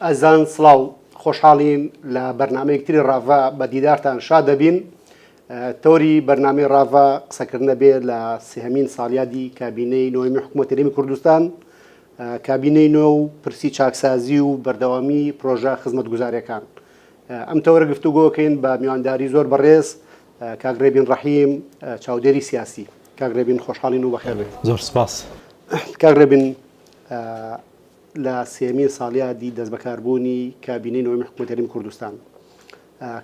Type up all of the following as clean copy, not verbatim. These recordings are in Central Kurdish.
ئازیزان سڵاو، خۆشحاڵین لە بەرنامەیەک تری ڕاڤە بە دیدارتان شاد دەبین. تەوەری بەرنامەی ڕاڤە قسەکردنە بێ لە سێهەمین ساڵیادی کابینەی نۆیەمی حکوومەت هەرێمی کوردستان، کابینەی نۆ و پرسی چاکسازی و بەردەوامی پرۆژە خزمەتگوزاریەکان. ئەم تەوەرە گفتوگۆکەین بە میوانداری زۆر بەڕێز کاک ڕێبین ڕەحیم چاودێری سیاسی. کاک ڕێبین خۆشحاڵین و بەخێر بێیت. زۆر سپاس. کاک ڕێبین لە سێیەمین ساڵیادی دەستبەکاربوونی کابینەی نۆیەمی حکوومەتی هەرێمی کوردستان،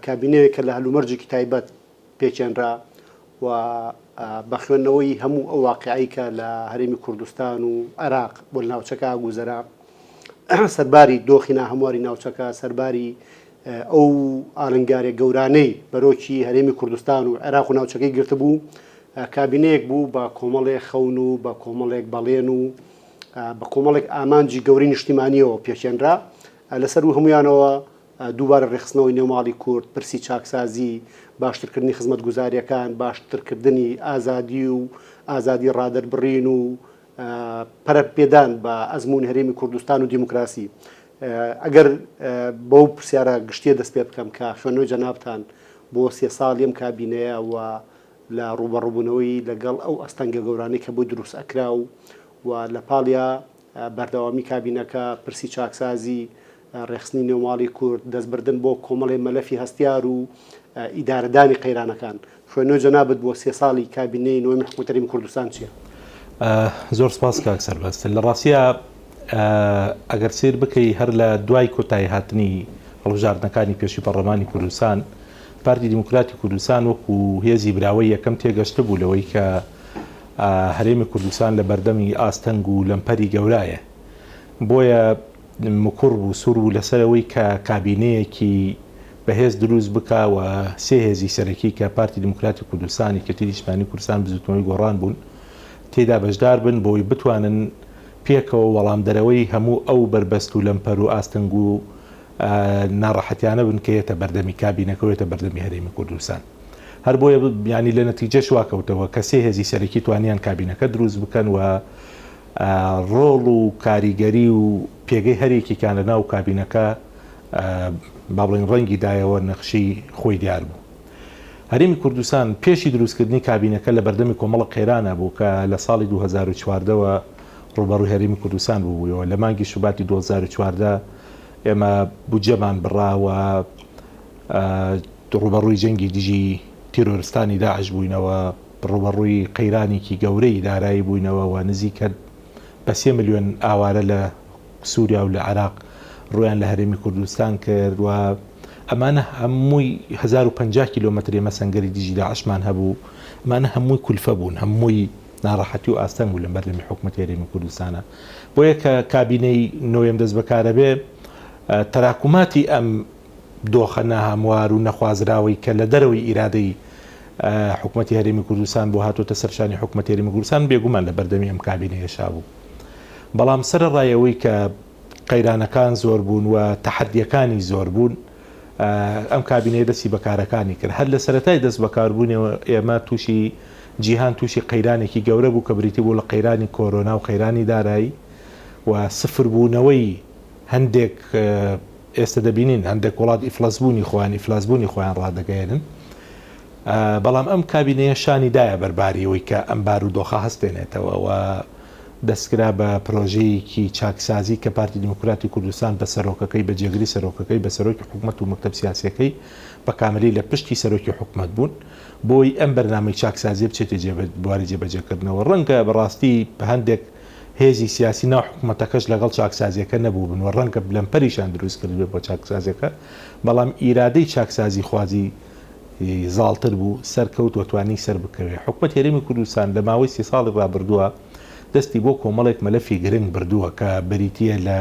کابینەیەک کە لە هەلومەرجێکی تایبەت پێکهێنرا و بە خوێندنەوەی هەموو ئەو واقیعەی کە لە هەرێمی کوردستان و عێراق بۆ لە ناوچەکە گوزەرا، سەرباری دۆخی ناهەمواری ناوچەکە، سەرباری ئەو ئالنگاریە گەورانەی بەرۆکی هەرێمی کوردستان و عێراق و ناوچەکەی گرتبوو، کابینەیەک بوو بە کۆمەڵێک خەون و بە کۆمەڵێک بەڵێن و بە کۆمەڵێک ئامانجی گەورەی نیشتیمانیەوە پێکهێنرا، لەسەروو هەموویانەوە دووبارە ڕێکخستنەوەی نێوماڵی کورد، پرسی چاکسازی، باشترکردنی خزمەتگوزارییەکان، باشترکردنی ئازادی و ئازادی ڕادەربڕین و پەرەپێدان بە ئەزموونی هەرێمی کوردستان و دیموکراسی. ئەگەر بەو پرسیارە گشتییە دەست پێ بکەم کە خوێندنەوەی جەنابتان بۆ سێ ساڵی ئەم کابینەیە و لە ڕووبەڕووبوونەوەی لەگەڵ ئەو ئەستەنگە گەورانەی کە بۆی دروست ئەکرا و و لە پاڵیا بەردەوامی کابینەکە، پرسی چاکسازی، ڕێکخستنی نێوماڵی کورد، دەستبردن بۆ کۆمەڵێ مەلەفی هەستیار و ئیدارەدانی قەیرانەکان. خوێندنەوەی جەنابت بۆ سێ ساڵی کابینەی نۆیەمی حکومەتی هەرێمی کوردستان چییە؟ زۆر سپاس کاک سەربەست. لە ڕاستیا ئەگەر سەیر بکەی هەر لە دوای کۆتایی هاتنی هەڵبژاردنەکانی پێشووی پەڕلەمانی کوردستان، پارتی دیموکراتی کوردستان وەکو هێزی براوەی یەکەم تێگەشتبوو لەوەی کە هەرێمی کوردستان لە بەردەمی ئاستەنگ و لەمپەری گەورایە بۆیە مکوڕ بوو سوور بوو لەسەر ئەوەی کە کابینەیەکی بەهێز دروست بکا و سێ هێزی سەرەکی کە پارتی دیموکراتی کوردستان، یەکێتی نیشتمانی کوردستان، بزووتنەوەی گۆڕان بوون تێیدا بەشدار بن بۆی بتوانن پێکەوە وەڵامدەرەوەی هەموو ئەو بەربەست و لەمپەر و ئاستەنگ و ناڕەحەتیانە بن کە یەتە بەردەمی کابینەکە و یەتە بەردەمی هەرێمی کوردستان. هەر بۆیە یانی لە نەتیجەش وا کەوتەوە کە سێ هێزی سەرەکی توانیان کابینەکە دروست بکەن و ڕۆڵ و کاریگەری و پێگەی هەر یەکێکیان لە ناو کابینەکە با بڵێین ڕەنگی دایەوە نەخشی خۆی دیار بوو. هەرێمی کوردستان پێشی دروستکردنی کابینەکە لە بەردەمی کۆمەڵە قەیرانە بوو کە لە ساڵی 2014 وە ڕووبەڕووی هەرێمی کوردستان بووبوویەوە لە مانگی شوباتی 2014 ئێمە بودجەمان بڕا و ڕووبەڕووی جەنگی دژی تیرۆرستانی داعش بووینەوە، ڕووبەڕووی قەیرانێکی گەورەی دارایی بووینەوە و نزیکە بە سێ ملیۆن ئاوارە لە سووریا و لە عێراق ڕوویان لە هەرێمی کوردستان کرد و ئەمانە هەمووی 1050 کیلۆمەتر ئێمە سەنگەری دژی داعشمان هەبوو، ئەمانە هەمووی کولفە بوون، هەمووی ناڕەحەتی و ئاستەنگ بوو لە بەردەمی حکومەتی هەرێمی کوردستانە. بۆیە کە کابینەی نۆیەم دەست بەکارەبێ تەراکوماتی ئەم دۆخە ناهەموار و نەخوازراوەی کە لە دەرەوەی ئیرادەی حکومەتی هەرێمی کوردستان بۆ هاتۆتە سەر شانی حکومەتی هەرێمی کوردستان بێگومان لە بەردەمی ئەم کابینەیەشا بوو. بەڵام سەرەڕای ئەوەی کە قەیرانەکان زۆر بوون و تەحەدییەکانی زۆر بوون ئەم کابینەیە دەستی بە کارەکانی کرد. هەر لە سەرەتای دەست بەکاربوونیەوە ئێمە تووشی جیهان تووشی قەیرانێکی گەورە بوو کە بریتی بوو لە قەیرانی کۆرۆنا و قەیرانی دارایی و سفربوونەوەی هەندێک ئێستا دەبینین هەندێک وڵات ئیفلاسبوونی خۆیان ئیفلاسبوونی خۆیان ڕادەگەیەنن بەڵام ئەم کابینەیە شانی دایە بەرباری ئەوەی کە ئەم بارودۆخە هەستێنێتەوە و دەستکرا بە پرۆژەیەکی چاکسازی کە پارتی دیموکراتی کوردستان بە سەرۆکەکەی بە جێگری سەرۆکەکەی بە سەرۆکی حکومەت و مەکتەب سیاسیەکەی بە کاملی لە پشتی سەرۆکی حکومەت بوون بۆی ئەم بەرنامەی چاکسازیە بچێتە بواری جێبەجێکردنەوە ڕەنگە بەڕاستی هەندێک هێزی سیاسی ناو حکومەتەکەش لەگەڵ چاکسازیەکە نەبووبن و ڕەنگە لەمپەریشان دروست کردبێت بۆ چاکسازیەکە، بەڵام ئیرادەی چاکسازیخوازی زاڵتر بوو، سەرکەوت و توانی سەربکەوێت. حکومەتی هەرێمی کوردستان لە ماوەی سێ ساڵی ڕابردووە دەستی بۆ کۆمەڵێک مەلەفی گرنگ بردووە کە بریتییە لە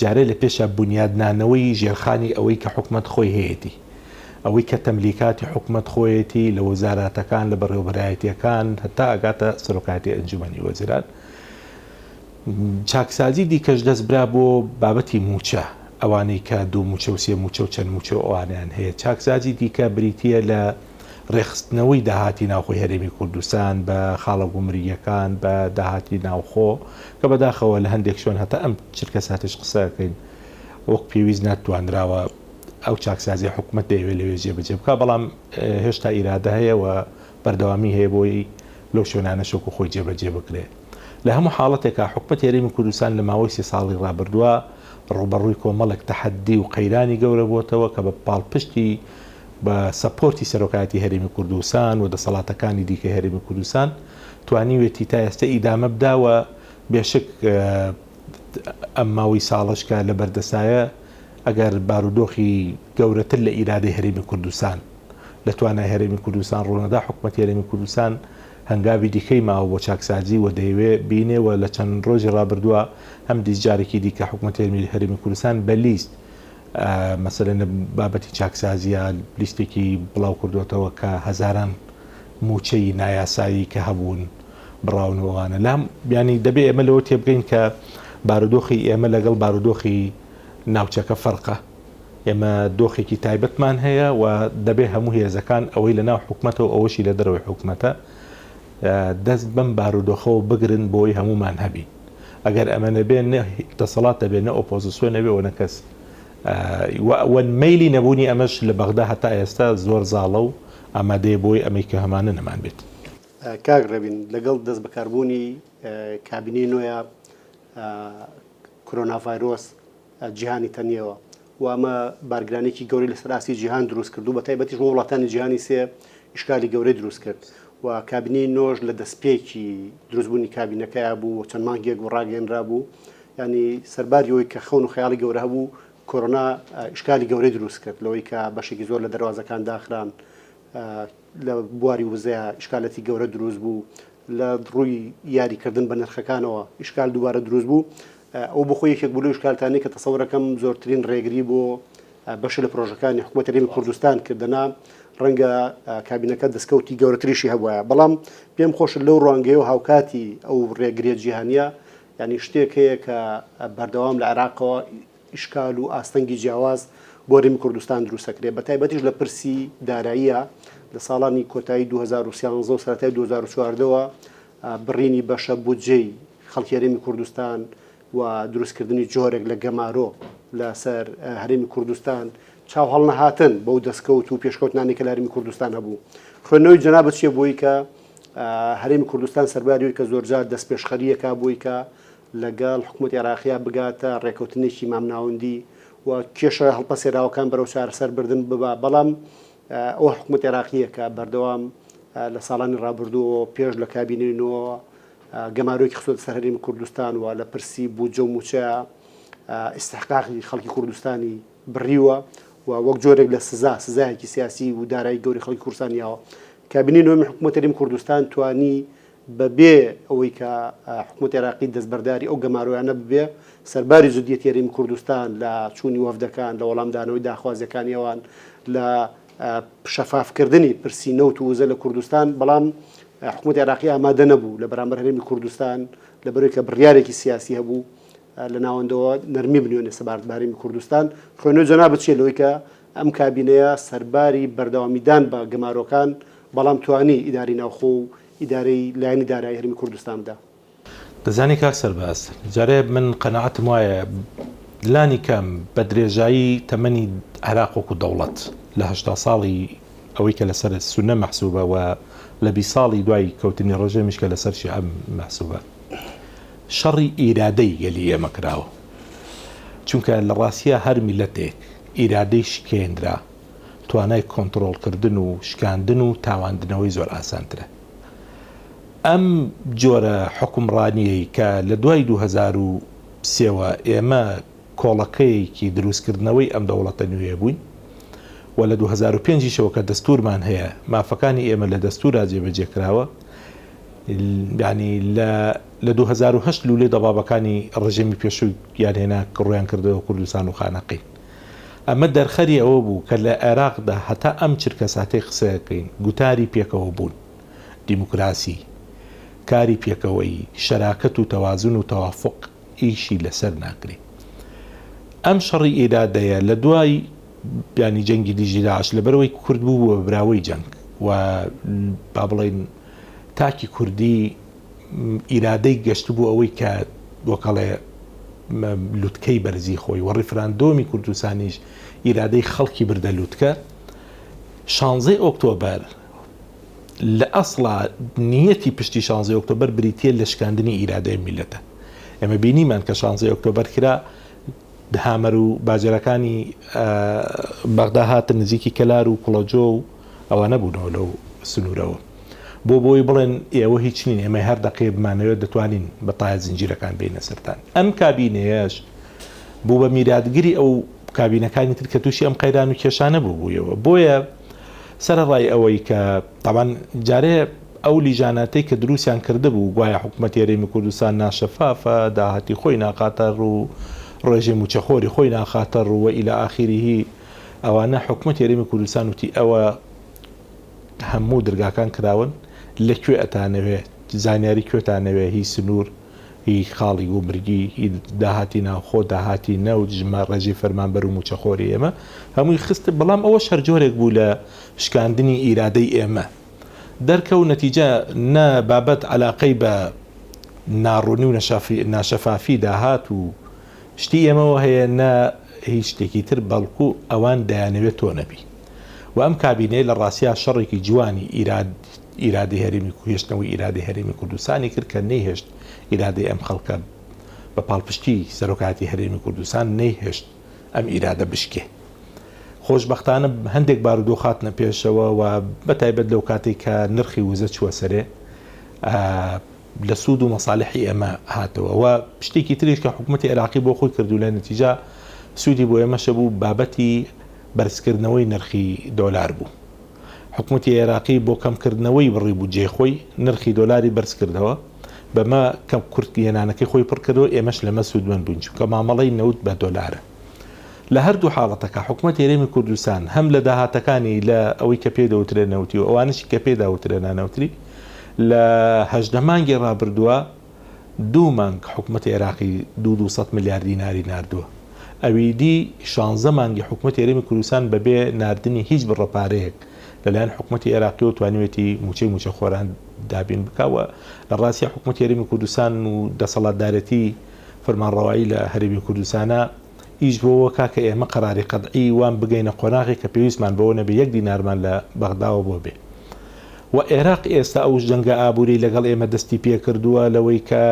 جارێ لە پێشا بونیادنانەوەی ژێرخانی ئەوەی کە حکومەت خۆی هەیەتی، ئەوەی کە تەملیکاتی حکومەت خۆیەتی لە وەزاراتەکان، لە بەڕێوەبەرایەتییەکان هەتا ئەگاتە سەرۆکایەتی ئەنجومەنی وەزیران. چاکسازی دیکەش دەست برا بۆ بابەتی مووچە، ئەوانەی کە دوو مووچە و سێ مووچە و چەند مووچە و ئەوانەیان هەیە. چاکسازی دیکە بریتییە لە ڕێکخستنەوەی داهاتی ناوخۆی هەرێمی کوردستان بە خاڵە گومرگییەکان، بە داهاتی ناوخۆ کە بەداخەوە لە هەندێک شوێن هەتا ئەم چرکەساتەش قسە ئەکەین. وەک پێویست نەتوانراوە ئەو چاکسازیە حکومەت دەیەوێت لەوێ جێبەجێ بکات، بەڵام هێشتا ئیرادە هەیە و بەردەوامی هەیە بۆی لەو شوێنانەش وەکو خۆی جێبەجێ بکرێت. لە هەموو حاڵەتێکا حکومەتی هەرێمی کوردستان لە ماوەی سێ ساڵی ڕابردووا ڕووبەڕووی کۆمەڵێک تەحەدی و قەیرانی گەورە بۆتەوە کە بە پاڵپشتی بە سەپۆرتی سەرۆکایەتی هەرێمی کوردستان و دەسەڵاتەکانی دیکەی هەرێمی کوردستان توانیوێتی تا ئێستە ئیدامە بدا و بێشک ئەم ماوەی ساڵەش کە لە بەردەسایە ئەگەر بارودۆخی گەورەتر لە ئیرادەی هەرێمی کوردستان لە توانای هەرێمی کوردستان ڕوونەدا حکومەتی هەرێمی کوردستان هەنگاوی دیکەی ماوە بۆ چاکسازی و دەیەوێ بینێ و لە چەند ڕۆژی ڕابردووە هەم دیس جارێکی دیکە حکومەتی هەرێمی کوردستان بە لیست مەسەلەن لە بابەتی چاکسازیە لیستێکی بڵاو کردووەتەوە کە هەزاران مووچەی نایاسایی کە هەبوون بڕاون و ئەوانە لام یانی دەبێ ئێمە لەوە تێبگەین کە بارودۆخی ئێمە لەگەڵ بارودۆخی ناوچەکە فەرقە ئێمە دۆخێکی تایبەتمان هەیە و دەبێ هەموو هێزەکان ئەوەی لە ناو حکومەتە و ئەوەشی لە دەرەوەی حکومەتە دەست بەم بارودۆخەوە بگرن بۆی هەموومان هەبین. ئەگەر ئەمە نەبێ نە دەسەڵات دەبێ نە ئۆپۆزسیۆن نەبێ و نە کەس و مەیلی نەبوونی ئەمەش لە بەغدا هەتا ئێستا زۆر زاڵە و ئامادەیە بۆی ئەمەی کە هەمانە نەمان بێت. کاک ڕێبین لەگەڵ دەستبەکاربوونی کابینەی نۆیە کۆرۆنا ڤایرۆس جیهانی تەنیەوە و ئەمە بارگرانیی گەورەی لەسەر ئاستی جیهان دروست کرد و بە تایبەتیش بۆ وڵاتانی جیهانی سێ ئیشکالی گەورەی دروست کرد و کابینەی نۆش لە دەستپێکی دروستبوونی کابینەکەیا بوو و چەند مانگێک بوو ڕاگەیەنرا بوو ینی سەرباری ئەوەی کە خەون و خەیاڵی گەورە هەبوو کۆرۆنا ئیشکالی گەورەی دروست کرد لەوەی کە بەشێکی زۆر لە دەروازەکان داخران لە بواری وزەیە ئیشکالەتی گەورە دروست بوو لە ڕووی یاریکردن بە نرخەکانەوە ئیشکال دووبارە دروست بوو، ئەوە بۆ خۆی یەکێک بوو لەو ئیشکالتانەی کە تەسەورەکەم زۆرترین ڕێگری بۆ بەشێ لە پرۆژەکانی حکوومەت هەرێمی کوردستان کرد، دەنا ڕەنگە کابینەکە دەستکەوتی گەورەتریشی هەبوایە، بەڵام پێم خۆشە لەو ڕوانگەیە و هاوکاتی ئەو ڕێگریە جیهانیە یانی شتێک هەیە کە بەردەوام لە عێراقەوە ئیشکال و ئاستەنگی جیاواز بۆ هەرێمی کوردستان دروست ئەکرێ بە تایبەتیش لە پرسی داراییە لە ساڵانی کۆتایی 2013 و سەرەتای 2014 وە بڕینی بەشە بودجەی خەڵکی هەرێمی کوردستان و دروستکردنی جۆرێک لە گەمارۆ لەسەر هەرێمی کوردستان چاو هەڵنەهاتن بەو دەستکەوت و پێشکەوتنانی کە لە هەرێمی کوردستان هەبوو خوێندنەوەی جەنابت چیە بۆی کە هەرێمی کوردستان سەرباری کە زۆرجار دەستپێشخەریەکە بۆی کە لەگەڵ حکومەتی عێراقیا بگاتە ڕێکەوتنێکی مامناوەندی و کێشە هەڵپەسێراوەکان بەرەو چارەسەر بردن ببا، بەڵام ئەوە حکومەتی عێراقییە کە بەردەوام لە ساڵانی ڕابردووەوە پێش لە کابینەی نۆوە گەمارۆیەکی خستۆتە سەر هەرێمی کوردستان و لە پرسی بودجە و مووچە ئیستحقاقی خەڵکی کوردستانی بڕیوە و وەک جۆرێک لە سزا، سزایەکی سیاسی و دارایی گەورەی خەڵکی کوردستانی یاوە. کابینەی نۆیەمی حکومەتی هەرێمی کوردستان توانی بە بێ ئەوەی کە حکومەتی عێراقی دەستبەرداری ئەو گەمارۆیانە ببێ، سەرباری جدیەتی هەرێمی کوردستان لە چوونی وەفدەکان، لە وەڵامدانەوەی داخوازییەکانی ئەوان، لە شەفافکردنی پرسی نەوت و وزە لە کوردستان، بەڵام حکومەتی عێراقی ئامادە نەبوو لە بەرامبەر هەرێمی کوردستان، لەبەرئەوەی کە بڕیارێکی سیاسی هەبوو لە ناوەندەوە نەرمی بنوێنێ سەبارەت بە هەرێمی کوردستان. خوێندنەوەی جەنابت چییە لەوەی کە ئەم کابینەیە سەرباری بەردەوامیدان بە گەمارۆکان، بەڵام توانی ئیدارەی ناوخۆ و ئیدارەی لایەنی دارایی هەرێمی کوردستان بدا؟ دەزانی کاک سەرباز، جارێ من قەناعەتم وایە لانی کەم بە درێژایی تەمەنی عێراق وەکو دەوڵەت لە 80 ساڵی ئەوەی کە لەسەر سوننە مەحسوبە و لە 20 ساڵی دوای کەوتنی ڕژێمیش کە لەسەر شیعە مەحسوبە شەڕی ئیرادەی گەلی ئێمە کراوە چونکە لە ڕاستیا هەر میللەتێک ئیرادەی شکێنرا توانای کۆنتڕۆڵکردن و شکاندن و تاواندنەوەی زۆر ئاسانترە. ئەم جۆرە حوکمڕانییەی کە لە دوای 2003 وە ئێمە کۆڵەکەیەکی دروستکردنەوەی ئەم دەوڵەتە نوێیە بووین و لە 2005 یشەوە کە دەستوورمان هەیە مافەکانی ئێمە لە دەستوورا جێبەجێ کراوە یانی لە لە 2008 لوولەی دەبابەکانی ڕژێمی پێشوویان هێنا ڕوویان کردەوە کوردستان و خانەقین. ئەمە دەرخەری ئەوە بوو کە لە عێراقدا هەتا ئەم چرکەساتەی قسەکەین گوتاری پێکەوەبوون، دیموکراسی، کاری پێکەوەیی، شەراکەت و تەوازن و تەوافوق ئیشی لەسەر ناکرێ. ئەم شەڕی ئیرادەیە لە دوای یانی جەنگی دژی داعش لەبەرئەوەی کورد بووبووە براوەی جەنگ و با بڵێین تاکی کوردی ئیرادەی گەشتبوو ئەوەی کە وەکەڵێ. لوتکەی بەرزی خۆی و ڕیفراندۆمی کوردستانیش ئیرادەی خەڵکی بردە لوتکە، شانزەی ئۆکتۆبەر لە ئەسڵا نیەتی پشتی شانزەی ئۆکتۆبەر بریتییە لە شکاندنی ئیرادەی میللەتە. ئێمە بینیمان کە شانزەی ئۆکتۆبەر کرا هامەر و باجەرەکانی بەغدا هاتن نزیکی کەلار و کوڵەجۆ و ئەوانە بوونەوە لەو سنوورەوە بۆ بۆی بڵێن ئێوە هیچ نین ئێمە هەر دەقەیە بمانەوێت دەتوانین بە تایە زنجیرەکان بێینە سەرتان. ئەم کابینەیەش بوو بە میراتگری ئەو کابینەکانی تر کە تووشی ئەم قەیران و کێشانە بووبوویەوە. بۆیە سەرەڕای ئەوەی کە تەبعەن جارێ ئەو لیژاناتەی کە دروستیان کردبوو گوایە حکومەتی هەرێمی کوردستان ناشەفافە، داهاتی خۆی ناخاتە ڕوو، ڕێژەی مووچەخۆری خۆی ناخاتە ڕوو و الی آخره ئەوانە حکومەتی هەرێمی کوردستان وتی ئەوە هەموو درگاکان کراون لە کوێ ئەتانەوێ زانیاری کوێتانەوێ هی سنوور هی خاڵی گومرگی، هی داهاتی ناوخۆ، داهاتی نەوت، ژمە ڕێژەی فەرمانبەر و مووچەخۆری ئێمە، هەمووی خست، بەڵام ئەوەش هەر جۆرێک بوو لە شکاندنی ئیرادەی ئێمە. دەرکەوت نەتیجە نە بابەت عەلاقەی بە ناڕوونی و ناشەفافی داهات و شتی ئێمەوە هەیە نە هیچ شتێکی تر، بەڵکو ئەوان دەیانەوێت تۆ نەبی. و ئەم کابینەیە لە ڕاستیا شەڕێکی جوانی ئیراد ئیرادەی هەرێمی هێشتنەوەی ئیرادەی هەرێمی کوردستانی کرد کە نەیهێشت ئیرادەی ئەم خەڵکە بە پاڵپشتی سەرۆکایەتی هەرێمی کوردستان نەیهێشت ئەم ئیرادە بشکێ. خۆشبەختانە هەندێک بارودۆخ هاتنە پێشەوە و بە تایبەت لەو کاتێک کە نرخی وزە چووە سەرێ لە سوود و مەسالحی ئێمە هاتەوە و شتێکی تریش کە حکوومەتی عێراقی بۆ خۆی کردو لە نەتیجە سوودی بۆ ئێمەشە بوو بابەتی بەرزکردنەوەی نرخی دۆلار بوو. حکومەتی عێراقی بۆ کەمکردنەوەی بڕی بودجەی خۆی، نرخی دۆلاری بەرزکردەوە، بەمە کەم کورتهێنانەکەی خۆی پڕکردەوە، ئێمەش لەمە سوودمەند بووین، چونکە مامەڵەی نەوت بە دۆلارە. لە هەردوو حاڵەتەکە حکومەتی هەرێمی کوردستان هەم لە داهاتەکانی لە ئەوەی کە پێی دەوترێ نەوتی و ئەوانەشی کە پێی داوترێ نانەوتری لە 18 مانگی ڕابردووە دوو مانگ حکومەتی عێراقی دوو 200 ملیار دیناری ناردووە. ئەویدی شانزە مانگی حکومەتی هەرێمی کوردستان بەبێ ناردنی هیچ بڕە پارەیەک لەلایەن حکومەتی عێراقیەوە توانیوێتی موچەی موچەخۆران دابین بکا و لە ڕاستیا حکومەتی هەرێمی کوردستان و دەسەڵاتدارێتی فەرمانڕەوایی لە هەرێمی کوردستانا ئیش بۆوە کا کە ئێمە قەراری قەتعی وان بگەینە قۆناغێک کە پێویستمان بەوە نەبێ یەک دینارمان لە بەغداوە بۆ بێ و عێراق ئێستا ئەو جەنگە ئابووری لەگەڵ ئێمە دەستی پێکردووە لەوەی کە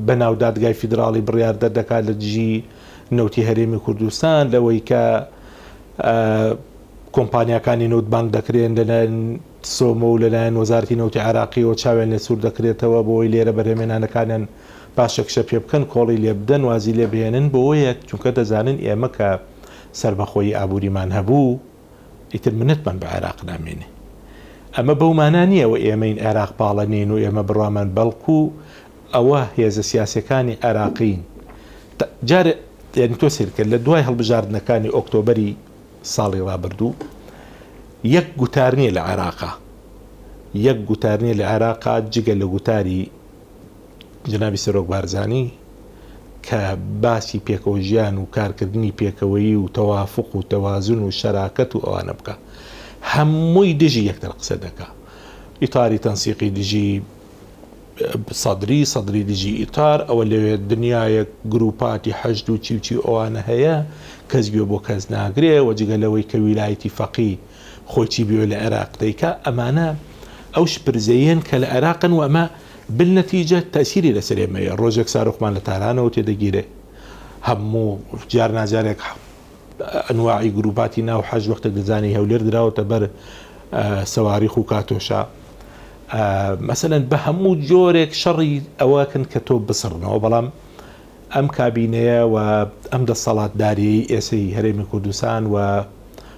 بەناو دادگای فیدراڵی بڕیار دەردەکات لە دژی نەوتی هەرێمی کوردستان، لەوەی کە کۆمپانیاکانی نەوت بانگ دەکرێن لەلایەن سۆمۆ و لەلایەن وەزارەتی نەوتی عێراقیەوە چاویان لێ سوور دەکرێتەوە بۆی لێرە بەرهەمێنانەکانیان پاشەکشە پێ بکەن، کۆڵی لێ بدەن، وازی لێ بهێنن، بۆیە چونکە دەزانن ئێمە کە سەربەخۆیی ئابووریمان هەبوو، ئیتر منەتمان بە عێراق نامێنێ. ئەمە بەو مانا نییە ئەوە ئێمەین عێراق پاڵەنین و ئێمە بڕوامان بەڵکو ئەوە هێزە سیاسیەکانی عێراقین جارێ یعنی تۆ سەیر کە لە دوای هەڵبژاردنەکانی ئۆکتۆبەری ساڵی ڕابردوو یەک گوتار نییە لە عێراقا یەک گوتار نییە لە عێراقا جگە لە گوتاری جەنابی سەرۆک بارزانی کە باسی پێکەوەژیان و کارکردنی پێکەوەیی و تەوافق و تەوازن و شەراکەت و ئەوانە بکا هەمووی دژی یەکتر قسە دەکا ئیتاری تەنسیقی دژی سەدری سەدری دژی ئیتار ئەوە لەوێ دنیایەک گروپاتی حەشد و چی و چی ئەوانە هەیە کەس گوێ بۆ کەس ناگرێ و جگە لەوەی کە ویلایەتی فەقی خۆی چی بوێ لە عێراق دەیکا ئەمانە ئەو شپرزەیەن کە لە عێراقن و ئەمە بالنتیجە تەئسیری لەسەر ئێمەیە ڕۆژێک ساروخمان لە تارانەوە تێدەگیرێ هەموو جار ناجارێک ئەنواعی گروپاتی ناو حەج وەختێک دەزانی هەولێر دراوەتە بەر سەواریخ و کاتۆشا مەسەلەن بە هەموو جۆرێک شەڕی ئەوەکن کە تۆ بسڕنەوە بەڵام ئەم کابینەیە و ئەم دەسەڵاتداریەی ئێسەی هەرێمی کوردستان و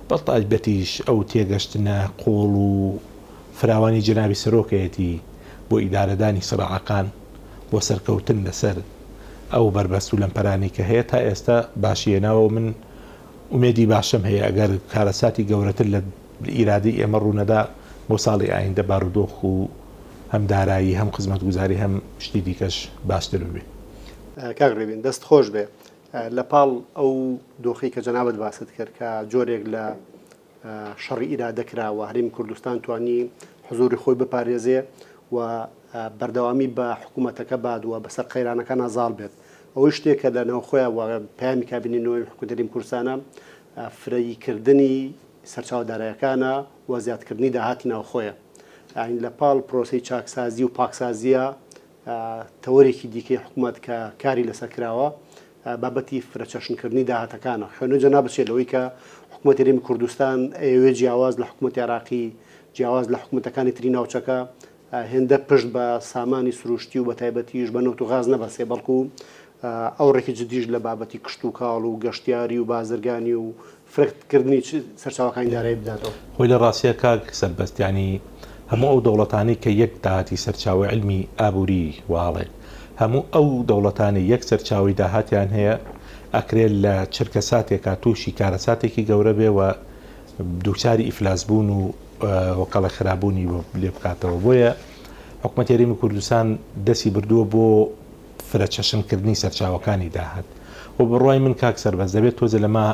بەتایبەتیش ئەو تێگەشتنە قوڵ و فراوانی جەنابی سەرۆکەیەتی بۆ ئیدارەدانی سراعەکان بۆ سەرکەوتن لەسەر ئەو بەربەست و لەمپەرانەی کە هەیە تا ئێستا باشی هێناوە و من ئومێدی باشم هەیە ئەگەر کارەساتی گەورەتر لە ئیرادەی ئێمە ڕوونەدا بۆ ساڵی ئایندە بارودۆخ و هەم دارایی هەم خزمەتگوزاری هەم شتی دیکەش باشتر ببێ. کاک ڕێبین دەست خۆش بێ لە پاڵ ئەو دۆخەی کە جەنابت باست کرد کە جۆرێک لە شەڕی ئیرادە کرا و هەرێمی کوردستان توانی حزوری خۆی بپارێزێ و بەردەوامی بە حکوومەتەکە باد و بەسەر قەیرانەکانا زاڵ بێت. ئەوەی شتێک کە لە ناوخۆیە و پەیامی کابینەی نۆیەمی حکومەتی هەرێمی کوردستانە، فرەییکردنی سەرچاوە دارایەکانە و زیادکردنی داهاتی ناوخۆیە. یانی لە پاڵ پرۆسەی چاکسازی و پاکسازییە، تەوەرێکی دیکەی حکومەت کە کاری لەسەر کراوە، بابەتی فرەچەشنکردنی داهاتەکانە. خوێندنەوەی جەنابت چییە لەوەی کە حکومەتی هەرێمی کوردستان ئەیەوێت جیاواز لە حکومەتی عێراقی، جیاواز لە حکومەتەکانی تری ناوچەکە، هێندە پشت بە سامانی سروشتی و بەتایبەتیش بە نەوت و غاز نەبەستێ، بەڵکو ئەوڕێکی جدیش لە بابەتی کشتوکاڵ و گەشتیاری و بازرگانی و فرەکردنی سەرچاوەکانی دارایی بداتەوە. خۆی لە ڕاستیا کاک سەربەست یانی هەموو ئەو دەوڵەتانەی کە یەک داهاتی سەرچاوەی عیلمی ئابووری واڵێ هەموو ئەو دەوڵەتانەی یەک سەرچاوەی داهاتیان هەیە ئەکرێ لە چرکەساتێکا تووشی کارەساتێکی گەورە بێ و دووچاری ئیفلاس بوون و وەکەڵە خراپبوونی لێ بکاتەوە بۆیە حکومەتی هەرێمی کوردستان دەستی بردووە بۆ فرەچەشنکردنی سەرچاوەکانی داهات و بڕوای من کاک سەربەست دەبێت تۆزێ لەمە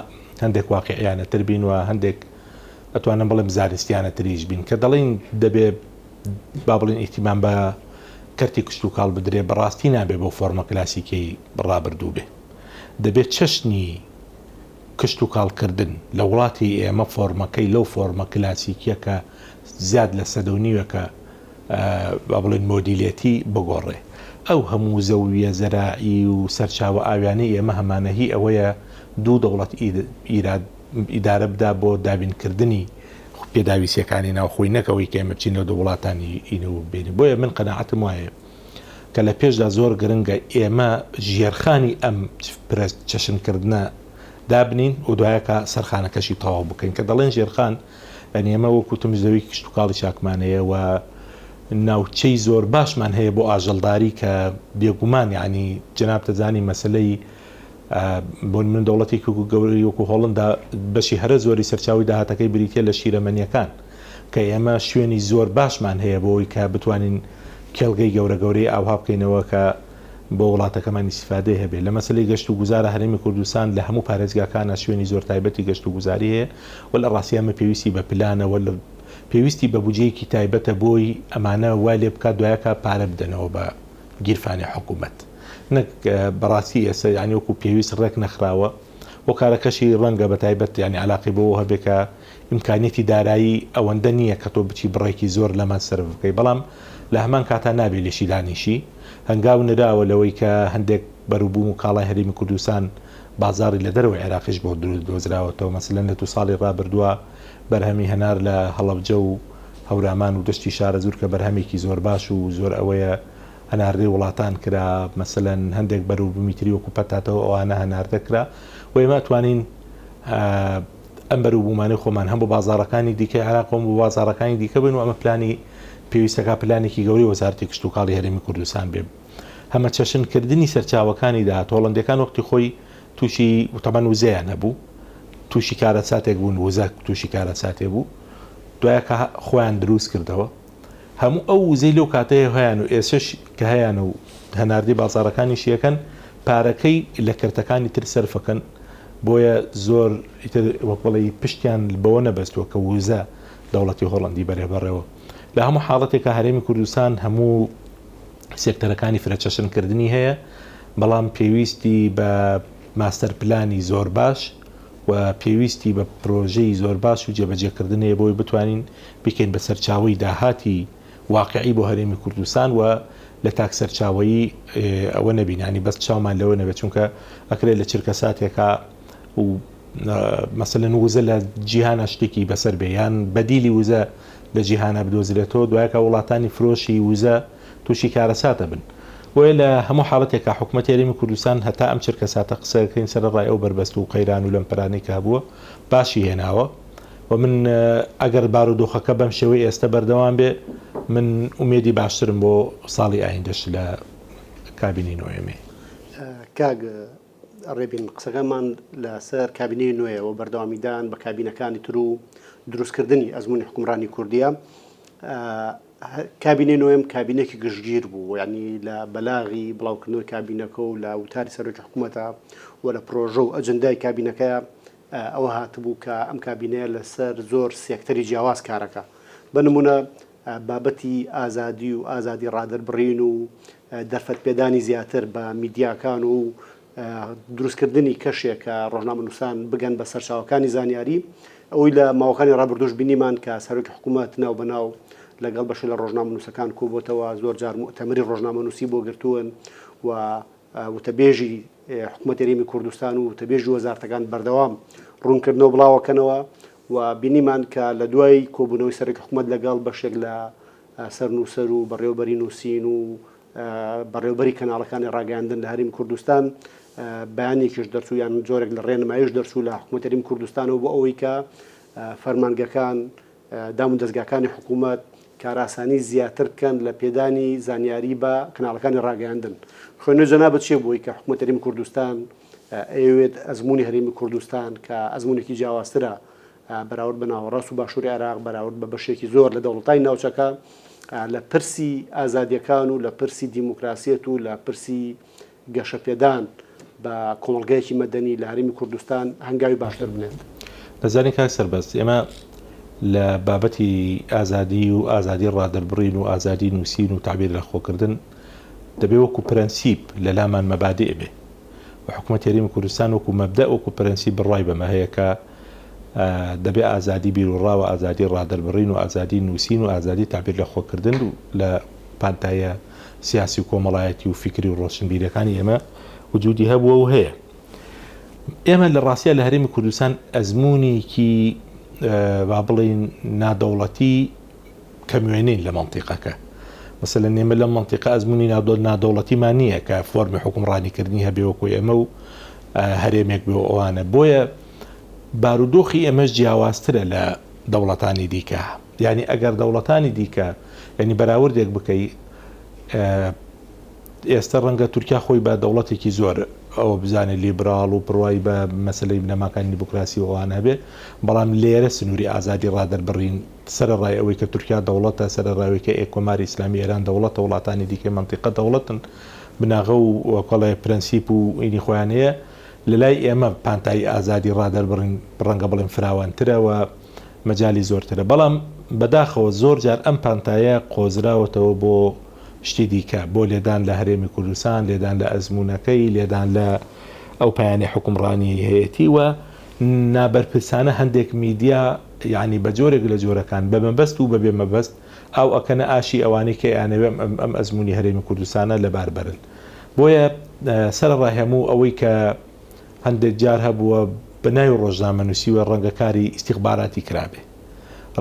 هەندێک واقیعیانەتر بین و هەندێک ئەتوانم بڵێم زانستیانەتریش بین کە دەڵێین دەبێ با بڵێن ئیهتیمام بە کەرتی کشتوکاڵ بدرێ بەڕاستی نابێ بەو فۆرمە کلاسیکەی ڕابردوو بێ دەبێت چەشنی کشتوکاڵ کردن لە وڵاتی ئێمە فۆرمەکەی لەو فۆرمە کلاسیکیە کە زیاد لە سەدە و نیوێکە با بڵێین مۆدیلێتی بگۆڕێ. ئەو هەموو زەوییە زەراعی و سەرچاوە ئاویانەی ئێمە هەمانە هی ئەوەیە دوو دەوڵەت ئیدارە بدا بۆ دابین کردنی پێداویستیەکانی ناوخۆی نەک ئەوەی کە ئێمە بچین لە وڵاتانی ئینە و بێنین. بۆیە من قەناعەتم وایە کە لە پێشدا زۆر گرنگە ئێمە ژێرخانی ئەم پرە چەشنکردنە دابنین و دوایەکە سەرخانەکەشی تەواو بکەین کە دەڵێن ژێرخان یعنی ئێمە وەکو وتم زەوی کشتوکاڵی چاکمان هەیە و ناوچەی زۆر باشمان هەیە بۆ ئاژەڵداری کە بێگومان یعنی جەناب دەزانی مەسلەی بۆ من دەوڵەتێکی وەکو گەورەی وەکو هۆڵندا بەشی هەرە زۆری سەرچاوەی داهاتەکەی بریتیە لە شیرەمەنیەکان کە ئێمە شوێنی زۆر باشمان هەیە بۆ ئەوەی کە بتوانین کێڵگەی گەورە گەورەی ئاوها بکەینەوە کە بۆ وڵاتەکەمان ئیستیفادەی هەبێ. لە مەسەلەی گەشت و گوزارا هەرێمی کوردستان لە هەموو پارێزگاکانا شوێنی زۆر تایبەتی گەشت و گوزاری هەیە و لە ڕاستیا ئەمە پێویستی بە پلانە و پێویستی بە بودجەیەکی تایبەتە بۆی ئەمانە وای لێ بکات دوایەکا پارە بدەنەوە بە گیرفانی حکوومەت نەک بەڕاستی ئێستا یانی وەکوو پێویست ڕێک نەخراوە هۆکارەکەشی ڕەنگە بە تایبەت یانی عەلاقەی بەوە هەبێ کە ئیمکانیەتی دارایی ئەوەندە نییە کە تۆ بچی بڕێکی زۆر لەمە سەرف بکەی بەڵام لە هەمان کاتا نابێ لێشی دانیشی هەنگاو نراوە لەوەی کە هەندێک بەروبووم و کاڵای هەرێمی کوردستان بازاڕی لە دەرەوەی عێراقیش بۆ دروست دۆزراوەتەوە مەسەلەن لە دوو ساڵی ڕابردووە بەرهەمی هەنار لە هەڵەبجە و هەورامان و دەشتی شارەزوور کە بەرهەمێکی زۆر باش و زۆر ئەوەیە هەناردەی وڵاتان کرا، مەسەلەن هەندێک بەروبوومی تری وەکو پەتاتە و ئەوانە هەناردە کرا و ئێمە ئەتوانین ئەم بەروبوومانەی خۆمان هەم بۆ بازاڕەکانی دیکەی عێراق و هەم بۆ بازاڕەکانی دیکە بن و ئەمە پلانی پێویستەکە پلانێکی گەورەی وەزارەتی کشتوکاڵی هەرێمی کوردستان بێ هەمەچەشن کردنی سەرچاوەکانی داهات هۆڵەندیەکان وەختی خۆی تووشی تەبەن وزەیان هەبوو تووشی کارەساتێک بوون وزە تووشی کارەساتێ بوو دوایەکە خۆیان دروست کردەوە هەموو ئەو وزەی لەو کاتەیە هەیان و ئێسش کە هەیانە و هەناردەی بازاڕەکانیشی ئەکەن پارەکەی لە کەرتەکانی تر سەرفەکەن بۆیە زۆر ئیتر وەک بڵێی پشتیان بەوە نەبەستووە کە وزە دەوڵەتی هۆڵەندی بەرێ بەڕێوە لە هەموو حاڵەتێکا هەرێمی کوردستان هەموو سێکتەرەکانی فرەچەشنکردنی هەیە بەڵام پێویستی بە ماستەر پلانی زۆر باش و پێویستی بە پرۆژەی زۆر باش و جێبەجێکردن هەیە بۆی بتوانین بیکەین بە سەرچاوەی داهاتی واقعی بۆ هەرێمی کوردستان و لە تاک سەرچاوەیی ئەوە نەبین ینی بەس چاومان لەوە نەبێت چونکە ئەکرێت لە چرکە ساتێکا و مەسەلەن وزە لە جیهانە شتێکی بەسەر بێ یان بەدیلی وزە لە جیهانە بدۆزرێتەوە دوایەکە وڵاتانی فرۆشی وزە تووشی کارەساتە بن بۆیە لە هەموو حاڵەتێکا حکومەتی هەرێمی کوردستان هەتا ئەم چرکەساتە قسەکەین سەرەڕای ئەو بەربەست و قەیران و لەمپەرانەی کە هەبووە باشی هێناوە و من ئەگەر بارودۆخەکە بەم شێوەی ئێستە بەردەوام بێ من ئومێدی باشترم بۆ ساڵی ئایندەش لە کابینەی نۆیەمێ. کاک ڕێبین قسەکانمان لەسەر کابینەی نوێیە و بەردەوامیدان بە کابینەکانی تر و دروستکردنی ئەزموونی حوکمڕانی کوردییە. کابینەی نۆیەم کابینێکی گشتگیر بوو یعنی لە بەلاغی بڵاوکردنەوەی کابینەکە و لە وتاری سەرۆکی حکوومەتە و لە پرۆژە و ئەجندای کابینەکەیە ئەوە هاتبوو کە ئەم کابینەیە لەسەر زۆر سێکتەری جیاواز کارەکە بە نمونە. بابەتی ئازادی و ئازادی ڕادەربڕین و دەرفەت پێدانی زیاتر بە میدیاکان و دروستکردنی کەشێک کە ڕۆژنامەنووسان بگەن بە سەرچاوەکانی زانیاری، ئەوەی لە ماوەکانی ڕابردووش بینیمان کە سەرۆکی حکوومەت ناو بە ناو لەگەڵ بەشێ لە ڕۆژنامەنووسەکان کۆبۆتەوە، زۆر جار موئتەمەری ڕۆژنامەنووسی بۆ گرتوون و وتەبێژی حکوومەتی هەرێمی کوردستان و وتەبێژی وەزارەتەکان بەردەوام ڕوونکردنەوە بڵاوەکەنەوە و بینیمان کە لە دوای کۆبوونەوەی سەرۆکی حکوومەت لەگەڵ بەشێک لە سەرنووسەر و بەڕێوەبەری نووسین و بەڕێوەبەری کەناڵەکانی ڕاگەیاندن لە هەرێمی کوردستان بەیانێکیش دەرچوو یان جۆرێک لە ڕێنمایش دەرچوو لە حکوومەتی هەرێمی کوردستانەوە بۆ ئەوەی کە فەرمانگەکان دام و دەزگاکانی حکوومەت کارئاسانی زیاتر بکەن لە پێدانی زانیاری بە کەناڵەکانی ڕاگەیاندن. خوێندنەوەی جەنابت چییە بۆی کە حکوومەتی هەرێمی کوردستان ئەیەوێت ئەزموونی هەرێمی کوردستان کە ئەزموونێکی جیاوازترە بەراورد بە ناوەڕاست و باشووری عێراق، بەراورد بە بەشێکی زۆر لە دەوڵەتانی ناوچەکە، لە پرسی ئازادییەکان و لە پرسی دیموکراسیەت و لە پرسی گەشەپێدان بە کۆمەڵگایەکی مەدەنی لە هەرێمی کوردستان هەنگاوی باشتر بنێت. دەزانی کاک سەربەست ئێمە لە بابەتی ئازادی و ئازادی ڕادەربڕین و ئازادی نووسین و تەعبیر لە خۆکردن دەبێ وەکو پرەنسیپ لە لامان مەبادیء بێ و حکومەتی هەرێمی کوردستان وەکو مەبدەء وەکو پرەنسیپ بڕوای بەمە هەیە کە دەبێ ئازادی بیروڕا و ئازادی ڕادەربڕین و ئازادی نووسین و ئازادی تەعبیر لە خۆکردن لە پانتاییە سیاسی و کۆمەڵایەتی و فیکری و ڕۆشنبیریەکانی ئێمە وجودی هەبووە و هەیە. ئێمە لە ڕاستیا لە هەرێمی کوردستان ئەزموونێکی با بڵێین نادەوڵەتی کەموێنەین لە مەنتیقەکە. مەسەلەن ئێمە لەم مەنتیقە ئەزموونی نادەوڵەتیمان نییە کە فۆرمی حوکمڕانیکردنی هەبێ وەکو ئێمە و هەرێمێک بێ و ئەوانە. بۆیە بارودۆخی ئێمەش جیاوازترە لە دەوڵەتانی دیکە. یانی ئەگەر دەوڵەتانی دیکە یانی بەراوردێک بکەی ئێستا ڕەنگە تورکیا خۆی بە دەوڵەتێکی زۆر ئەوە بزانێت لیبراڵ و بڕوای بە مەسەلەی بنەماکانی دیموکراسی و ئەوانە هەبێ بەڵام لێرە سنووری ئازادی ڕادەربڕین سەرەڕای ئەوەی کە تورکیا دەوڵەتە سەرەڕای ئەوەی کە کۆماری ئیسلامی ئێران دەوڵەتە وڵاتانی دیکەی مەنتیقە دەوڵەتن بناغە و وەکەڵێ پرەنسیپ و ئینی خۆیان هەیە لەلای ئێمە پانتایی ئازادی ڕادەربڕین ڕەنگە بڵێم فراوانترە و مەجالی زۆرترە بەڵام بەداخەوە زۆر جار ئەم پانتایە قۆزراوەتەوە بۆ شتی دیکە بۆ لێدان لە هەرێمی کوردستان لێدان لە ئەزموونەکەی لێدان لە ئەو پایانەی حوکمڕانیی هەیەتی و نابەرپرسانە هەندێک میدیا یانی بە جۆرێک لە جۆرەکان بە مەبەست و بەبێ مەبەست ئاو ئەکەنە ئاشی ئەوانەی کە ئەیانەوێ ئەم ئەزموونی هەرێمی کوردستانە لەبار بەرن بۆیە سەرەڕای هەموو ئەوەی کە هەندێک جار هەبووە بە ناوی ڕۆژنامەنووسیوە ڕەنگە کاری ئیستیخباراتی کرابێ،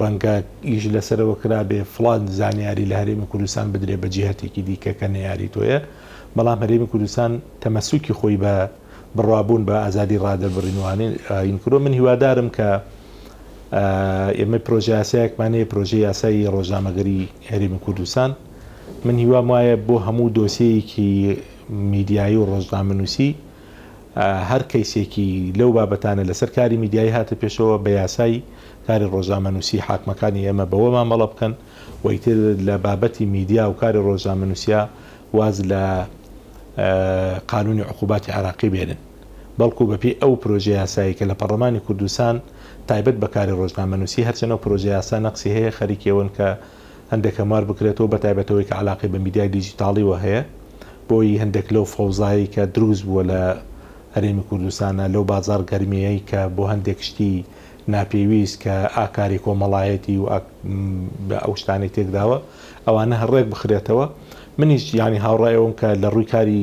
ڕەنگە ئیش لەسەرەوە کرابێ فڵان زانیاری لە هەرێمی کوردستان بدرێ بە جیهەتێکی دیکە کە نەیاری تۆیە، بەڵام هەرێمی کوردستان تەمەسوکی خۆی بە بڕوابوون بە ئازادی ڕادەربڕین و ئایین کردووە. من هیوادارم کە ئێمە پرۆژە یاسایەکمان هەیە، پرۆژەی یاسای ڕۆژنامەگەری هەرێمی کوردستان، من هیوام وایە بۆ هەموو دۆسیەیەکی میدیایی و ڕۆژنامەنووسی هەر کەیسێکی لەو بابەتانە لەسەر کاری میدیایی هاتە پێشەوە بە یاسای کاری ڕۆژنامەنووسی حاکمەکانی ئێمە بەوە مامەڵە بکەن و ئیتر لە بابەتی میدیا و کاری ڕۆژنامەنووسیا واز لە قانونی عقوباتی عێراقی بێنن بەڵکو بەپێی ئەو پرۆژە یاسایی کە لە پەڕلەمانی کوردستان تایبەت بە کاری ڕۆژنامەنووسی هەرچەند ئەو پرۆژە یاسا نەقسی هەیە خەریکی ئەوەن کە هەندێک هەموار بکرێتەوە بەتایبەت ئەوەی کە عەلاقەی بە میدیای دیجیتاڵیوە هەیە بۆی هەندێک لەو فەوزایەی کە دروست بووە لە هەرێمی کوردستانا لەو بازاڕ گەرمییەی کە بۆ هەندێک شتی ناپێویست کە ئاکاری کۆمەڵایەتی و ئەو شتانەی تێکداوە ئەوانە هەر ڕێک بخرێتەوە منیش یانی هاوڕای ئەوم کە لە ڕووی کاری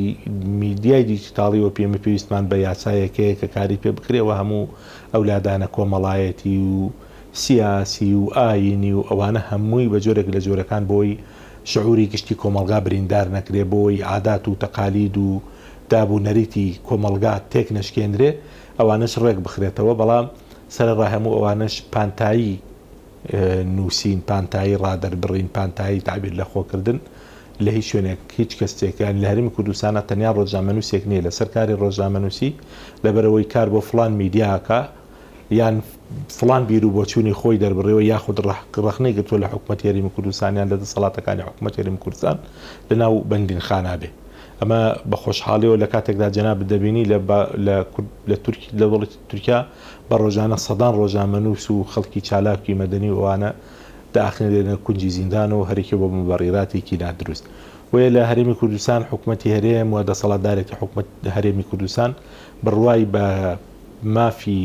میدیای دیجیتاڵیوە پێمە پێویستمان بە یاسایەک هەیە کە کاری پێ بکرێ و هەموو ئەو لادانە کۆمەڵایەتی و سیاسی و ئایینی و ئەوانە هەمووی بە جۆرێک لە جۆرەکان بۆی شعوری گشتی کۆمەڵگا بریندار نەکرێ، بۆی عادات و تەقالید و داب و نەریتی کۆمەڵگا تێک نەشکێنرێ، ئەوانەش ڕێک بخرێتەوە، بەڵام سەرەڕای هەموو ئەوانەش پانتایی نووسین، پانتایی ڕادەربڕین، پانتایی تەعبیر لە خۆ کردن لە هیچ شوێنێک هیچ کەسێک یانی لە هەرێمی کوردستانا تەنیا ڕۆژنامەنووسێک نییە لەسەر کاری ڕۆژنامەنووسی لەبەرئەوەی کار بۆ فڵان میدیا ئەکا یان فڵان بیر و بۆچوونی خۆی دەربڕیوە یاخود ڕەخنەی گرتووە لە حکومەتی هەرێمی کوردستان یان لە دەسەڵاتەکانی حکومەتی هەرێمی کوردستان لە ناو بەندینخانە بێ. ئەمە بە خۆشحاڵیەوە لە کاتێکدا جەنابت دەبینی لە لە لە تورکی لە دەوڵەتی تورکیا بە ڕۆژانە سەدان ڕۆژنامەنووس و خەڵکی چالاکی مەدەنی و ئەوانە. دەئاخنرێنە کونجی زیندانەوە هەرێکی بۆ موبەڕیراتێکی نادروست. بۆیە لە هەرێمی کوردستان حکومەتی هەرێم و دەسەڵاتدارێتی حکومەت هەرێمی کوردستان بڕوای بە مافی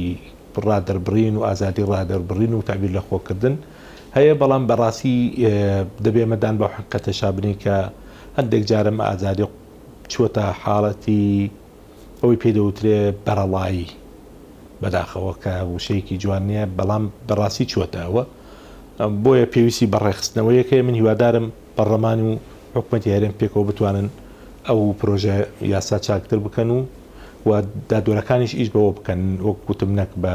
ڕادەربڕین و ئازادی ڕادەربڕین و تەعبیر لە خۆکردن هەیە، بەڵام بەڕاستی دەبێ ئێمە دان بەو حەقیقەتەشا بنێین کە هەندێک جار ئەم ئازادیە چووەتە حاڵەتی ئەوەی پێی دەوترێ بەرەڵایی، بەداخەوە کە وشەیەکی جوان نییە، بەڵام بەڕاستی چووەتە ئەوە. بۆیە پێویستی بە ڕێکخستنەوەیەک هەیە، من هیوادارم پەڕلەمان و حکومەتی هەرێم پێکەوە بتوانن ئەو پرۆژە یاسا چاکتر بکەن و و دادوەرەکانیش ئیش بەوە بکەن وەک وتم نەک بە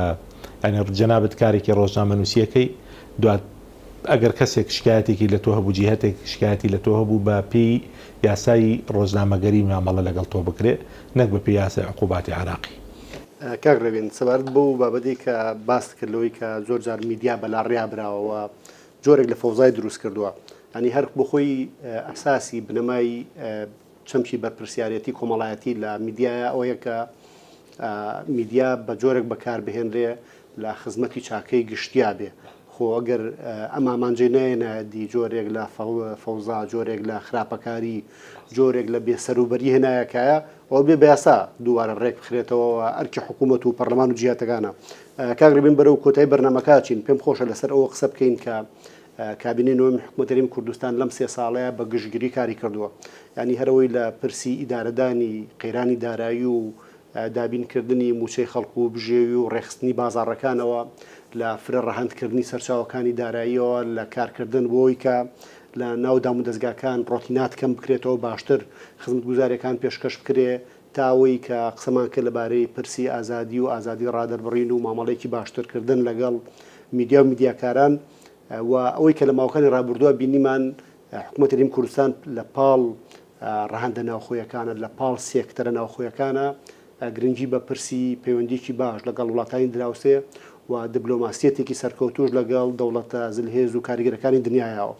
یانی جەنابت کارێکی ڕۆژنامەنووسیەکەی دوات ئەگەر کەسێک شکایەتێکی لە تۆ هەبوو جیهەتێک شکایەتی لە تۆ هەبوو بە پێی یاسای ڕۆژنامەگەری مامەڵە لەگەڵ تۆ بکرێ نەک بە پێی یاسای عقوباتی عێراقی. کاک ڕێوین سەبارەت بەو بابەتەی کە باست کرد لەوەی کە زۆر جار میدیا بەلاڕێیا براوە و جۆرێک لە فەوزای دروست کردووە یانی هەر بۆ خۆی ئەساسی بنەمای چەمکی بەرپرسیارێتی کۆمەڵایەتی لە میدیایە ئەوەیە کە میدیا بە جۆرێک بەکاربهێنرێ لە خزمەتی چاکەی گشتیا بێ خۆ ئەگەر ئەم ئامانجەی نایەنایە دی جۆرێک لە فەوزا جۆرێک لە خراپەکاری جۆرێک لە بێسەروبەری هێنایە کایە ئەوە بێ بە یاسا دووبارە ڕێک بخرێتەوە ئەرکی حکوومەت و پەرلەمان و جیاتەکانە کاک ڕێبین بەرەو کۆتایی بەرنامەکە چین پێم خۆشە لەسەر ئەوە قسە بکەین کە کابینەی نۆیەمی حکومەتی هەرێمی کوردستان لەم سێ ساڵەیە بە گشتگیری کاری کردووە یانی هەرەوەی لە پرسی ئیدارەدانی قەیرانی دارایی و دابینکردنی مووچەی خەڵک و بژێوی و ڕێکخستنی بازاڕەکانەوە، لە فرە ڕەهەندکردنی سەرچاوەکانی داراییەوە، لە کارکردن بۆ ئەوەی کە لە ناو دامودەزگاکان ڕۆتینات کەم بکرێتەوە، باشتر خزمەتگوزارییەکان پێشکەش بکرێ، تا ئەوەی کە قسەمان کرد لەبارەی پرسی ئازادی و ئازادی ڕادەربڕین و مامەڵەیەکی باشترکردن لەگەڵ میدیا و میدیاکاران و ئەوەی کە لە ماوەکانی ڕابردووە بینیمان حکوومەتی هەرێمی کوردستان لە پاڵ ڕەهەندە ناوخۆیەکانە، لە پاڵ سێکتەرە ناوخۆیەکانە گرنگی بە پرسی پەیوەندییەکی باش لەگەڵ وڵاتانی دراوسێ و دبلۆماسییەتێکی سەرکەوتووش لەگەڵ دەوڵەتە زلهێز و کاریگەرەکانی دنیایەوە.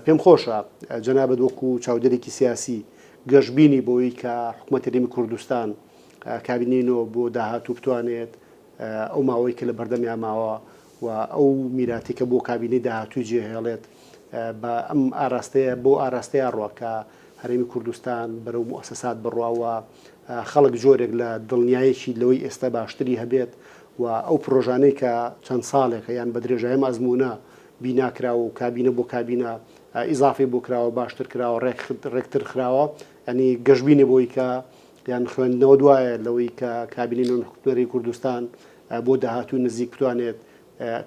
پێم خۆشە جەنابت وەکوو چاودێرێکی سیاسی گەشبینی بۆی کە حکوومەتی هەرێمی کوردستان کابینەی نۆ بۆ داهاتوو بتوانێت ئەو ماوەی کە لە بەردەمیا ماوە و ئەو میراتی کە بۆ کابینەی داهاتووی جێهێڵێت بە ئەم ئاراستەیە بەو ئاراستەیە ڕوا کە هەرێمی کوردستان بەرەو موئەسەسات بڕوا و خەڵک جۆرێک لە دڵنیایەکی لەوەی ئێستا باشتری هەبێت و ئەو پرۆژانەی کە چەند ساڵێکە یان بە درێژایی ئەم ئەزموونە بینا کراوە و کابینە بۆ کابینە ئیزافەی بۆ کراوە باشتر کراوە ڕێکتر خراوە یانی گەشبینە بۆی کە یان خوێندنەوە دوایە لەوەی کە کابینەی نۆیەمی حکومەتی کوردستان بۆ داهاتووی نزیک بتوانێت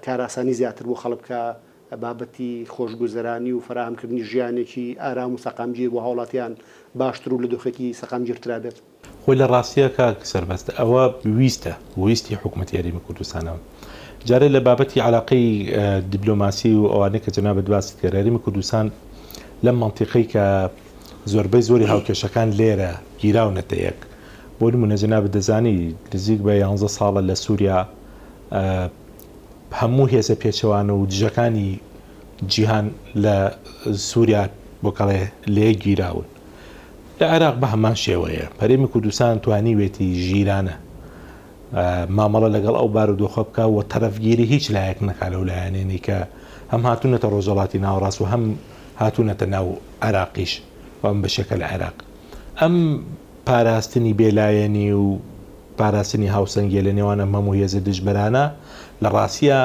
کارئاسانی زیاتر بۆ خەڵک بکا، بابەتی خۆشگوزەرانی و فەراهەمکردنی ژیانێکی ئارام و سەقامگیر بۆ هاوڵاتیان باشتر و لە دۆخێکی سەقامگیرترا بێت. خۆی لە ڕاستیا کاک سەربەست ئەوە ویستە، ویستی حکومەتی هەرێمی کوردستانە. جارێ لە بابەتی عەلاقەی دیبلۆماسی و ئەوانەی کە جەنابت باست کرد، هەرێمی کوردستان لەم مەنتیقەی کە زۆربەی زۆری هاوکێشەکان لێرە گیراونەتە یەک، بۆ نموونە جەنابت دەزانی نزیک بە یانزە ساڵە لە سووریا هەموو هێزە پێچەوانە و دژەکانی جیهان لە سووریا بۆکەڵێ لەیەک گیراون. لە عێراق بە هەمان شێوەیە. هەرێمی کوردستان توانیوێتی ژیرانە مامەڵە لەگەڵ ئەو بارودۆخە بکا و تەرەفگیری هیچ لایەک نەکا لەو لایەنەی کە هەم هاتوونەتە ڕۆژهەڵاتی ناوەڕاست و هەم هاتوونەتە ناو عێراقیش و ئەم بەشێکە لە عێراق. ئەم پاراستنی بێلایەنی و پاراستنی هاوسەنگیە لە نێوان ئەم هەموو هێزە دژبەرانە لە ڕاستیا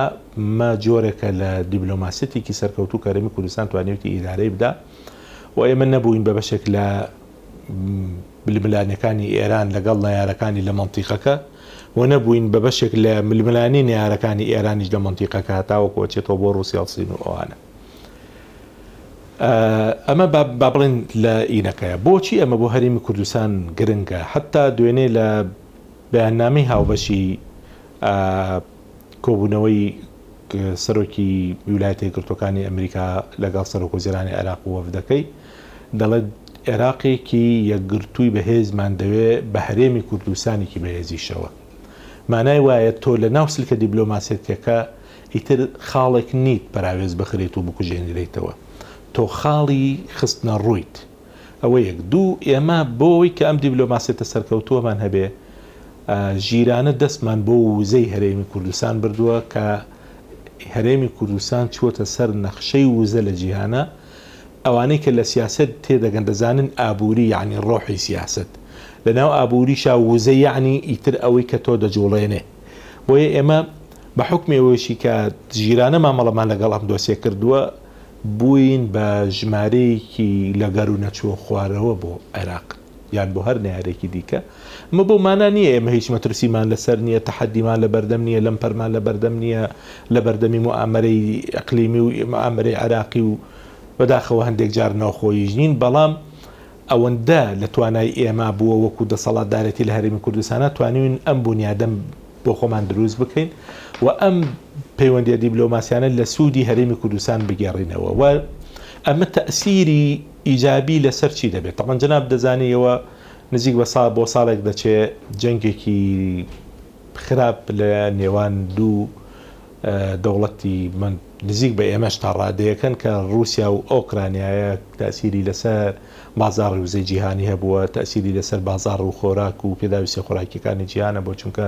مە جۆرێکە لە دیبلۆماسیەتێکی سەرکەوتوو کە هەرێمی کوردستان توانیویەتی ئیدارەی بدا و ئێمە نەبووین بە بەشێک لە ململانێکانی ئێران لەگەڵ نەیارەکانی لە مەنتیقەکە و نەبووین بە بەشێک لە ململانێی نەیارەکانی ئێرانیش لە مەنتیقەکە هەتاوەکو ئەچێتەوە بۆ ڕووسیا و سین و ئەوانە. ئەمە با بڵێن لە ئینەکەیە. بۆچی ئەمە بۆ هەرێمی کوردستان گرنگە؟ حەتا دوێنێ لە بەیاننامەی هاوبەشی کۆبوونەوەی سەرۆکی ویلایەتە یەکگرتووەکانی ئەمریکا لەگەڵ سەرۆکوەزیرانی عێراق و وەفدەکەی دەڵێت عێراقێکی یەکگرتووی بەهێزمان دەوێ بە هەرێمی کوردستانێکی بەهێزیشەوە. مانای وایە تۆ لە ناو سلکە دیبلۆماسیەتیەکە ئیتر خاڵێک نیت پەراوێز بخرێیت و بکوژێنرێیتەوە. تۆ خاڵی خستنە ڕوویت. ئەوە یەک. دوو، ئێمە بۆ ئەوەی کە ئەم دیبلۆماسیەتە سەرکەوتووەمان هەبێ، ژیرانە دەستمان بۆ وزەی هەرێمی کوردستان بردووە کە. هەرێمی کوردستان چووەتە سەر نەخشەی وزە لە جیهانا، ئەوانەی کە لە سیاسەت تێدەگەن دەزانن ئابووری یەعنی ڕۆحی سیاسەت، لە ناو ئابووریشا وزە یەعنی ئیتر ئەوەی کە تۆ دەجوڵێنێ. بۆیە ئێمە بە حوکمی ئەوەیشی کە ژیرانە مامەڵەمان لەگەڵ ئەم دۆسیە کردووە، بووین بە ژمارەیەکی لە گەروو نەچووە خوارەوە بۆ عێراق یان بۆ هەر نەیارێکی دیکە. ئەمە بەو مانا نییە ئێمە هیچ مەترسیمان لەسەر نییە، تەحەدیمان لە بەردەم نییە، لەمپەرمان لە بەردەم نییە لە بەردەمی موئامەرەی ئیقلیمی و موئامەرەی عێراقی و بەداخەوە هەندێک جار ناوخۆییش نین، بەڵام ئەوەندە لە توانای ئێمە بووە وەکو دەسەڵاتدارێتی لە هەرێمی کوردستانا توانیوین ئەم بونیادە بۆ خۆمان دروست بکەین و ئەم پەیوەندیە دیبلۆماسیانە لە سوودی هەرێمی کوردستان بگێڕینەوە و ئەمە تەئسیری ئیجابی لەسەر چی دەبێت؟ تەبعەن جەناب دەزانی ئێوە نزیک بە ساڵ بۆ ساڵێک دەچێ جەنگێکی خراپ لە نێوان دوو دەوڵەتی نزیک بە ئێمەش تا ڕادەیەکەن کە ڕووسیا و ئۆکرانیایە تەئسیری لەسەر بازاڕی وزەی جیهانی هەبووە، تەئسیری لەسەر بازاڕ و خۆراک و پێداویستیە خۆراکیەکانی جیهان هەبووە، چونکە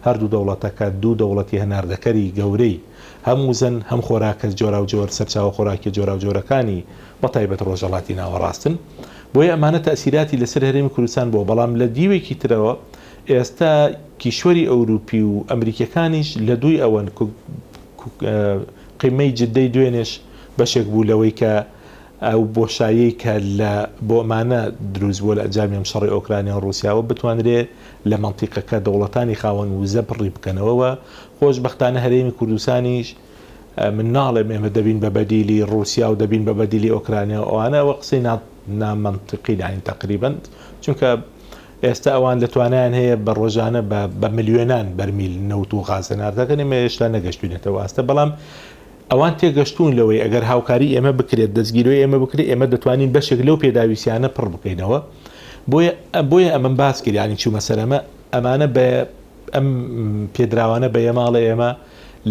هەردوو دەوڵەتەکە دوو دەوڵەتی هەناردەکەری گەورەی هەم وزەن هەم خۆراکە جۆراوجۆر سەرچاوە خۆراکیە جۆراوجۆرەکانی بەتایبەت ڕۆژهەڵاتی ناوەڕاستن. بۆیە ئەمانە تەئسیراتی لەسەر هەرێمی کوردستان بووە، بەڵام لە دیوێکی ترەوە ئێستا کیشوەری ئەوروپی و ئەمریکیەکانیش لە دووی ئەوەن قیمەی جدەی دوێنێش بەشێک بوو لەوەی کە ئەو بۆشاییەی کە لە بۆ ئەمانە دروست بووە لە ئەنجامی ئەم شەڕی ئۆکرانیا و ڕووسیاوە بتوانرێ لە مەنتیقەکە دەوڵەتانی خاوەن وزە پڕی بکەنەوە و خۆشبەختانە هەرێمی کوردستانیش من ناڵێم ئێمە دەبین بە بەدیلی ڕووسیا و دەبین بە بەدیلی ئۆکرانیا و ئەوانە ئەوە قسەی نامەنتیقین یانی تەقریبەن چونکە ئێستا ئەوان لە توانایان هەیە بە ڕۆژانە بە بە ملیۆنان بەرمیل نەوت و غاز هەناردەکەن ئێمە هێشتا نەگەشتوینەتەوە ئاستە بەڵام ئەوان تێگەشتوون لەوەی ئەگەر هاوکاری ئێمە بکرێت، دەستگیرۆی ئێمە بکرێت، ئێمە دەتوانین بەشێک لەو پێداویستیانە پڕ بکەینەوە. بۆیە بۆیە ئەمەم باس کرد، یانی چوومە سەر ئەمە، ئەمانە بە ئەم پێدراوانە بە یەماڵێ ئێمە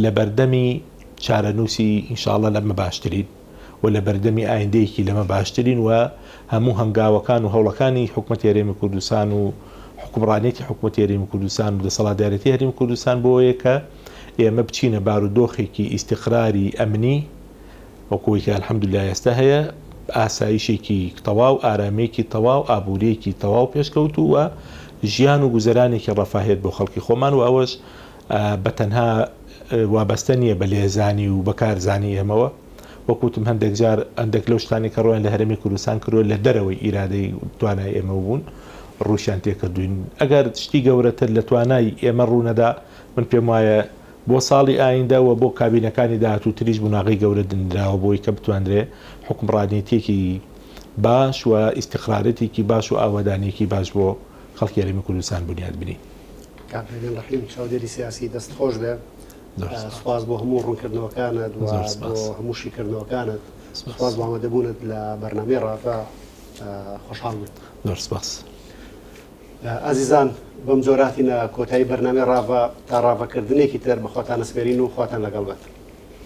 لە بەردەمی چارەنووسی ئینشاڵڵا لەمە باشترین و لە بەردەمی ئایندەیەکی لەمە باشترین و هەموو هەنگاوەکان و هەوڵەکانی حکومەتی هەرێمی کوردستان و حوکمڕانیەتی حکومەتی هەرێمی کوردستان و دەسەڵاتدارێتی هەرێمی کوردستان بۆ ئەوەیە کە ئێمە بچینە بارودۆخێکی ئیستیقراری ئەمنی وەکو ئەوەی کە الحمدللە ئێستا هەیە، ئاسایشێکی تەواو، ئارامییەکی تەواو، ئابوورییەکی تەواو پێشکەوتوو و ژیان و گوزەرانێکی ڕەفاهیەت بۆ خەڵکی خۆمان و ئەوەش بە تەنها وابەستە نییە بە لێزانی و بە کارزانی ئێمەوە. وەک وتم هەندێک جار هەندێک لەو شتانەی کە ڕوویان لە هەرێمی کوردستان کردووە لە دەرەوەی ئیرادەی توانای ئێمە بوون ڕووشیان تێکردووین. ئەگەر شتی گەورەتر لە توانای ئێمە ڕوونەدا من پێم وایە بۆ ساڵی ئایندە و بۆ کابینەکانی داهاتووتریش بناغەی گەورە دنراوە بۆی کە بتوانرێ حوکمڕانێتیەکی باش و ئیستیقرارێتێکی باش و ئاوەدانیەکی باش بۆ خەڵکی هەرێمی کوردستان بنیات بنێین. کاک رێبین رەحیم چاودێری سیاسی دەست خۆش بێ. سوپاس بۆ هەموو ڕوونکردنەوەکانت و بۆ هەموو شیکردنەوەکانت. سوپاس بۆ ئامادەبوونت لە بەرنامەی ڕاڤە. خۆشحاڵ بووین. زۆر سوپاس. ئازیزان بەم جۆرە هاتینە کۆتایی بەرنامەی ڕاڤە، تا ڕاڤەکردنێکی تر بە خۆتان ئەسپێرین و خواتان لەگەڵ بێت.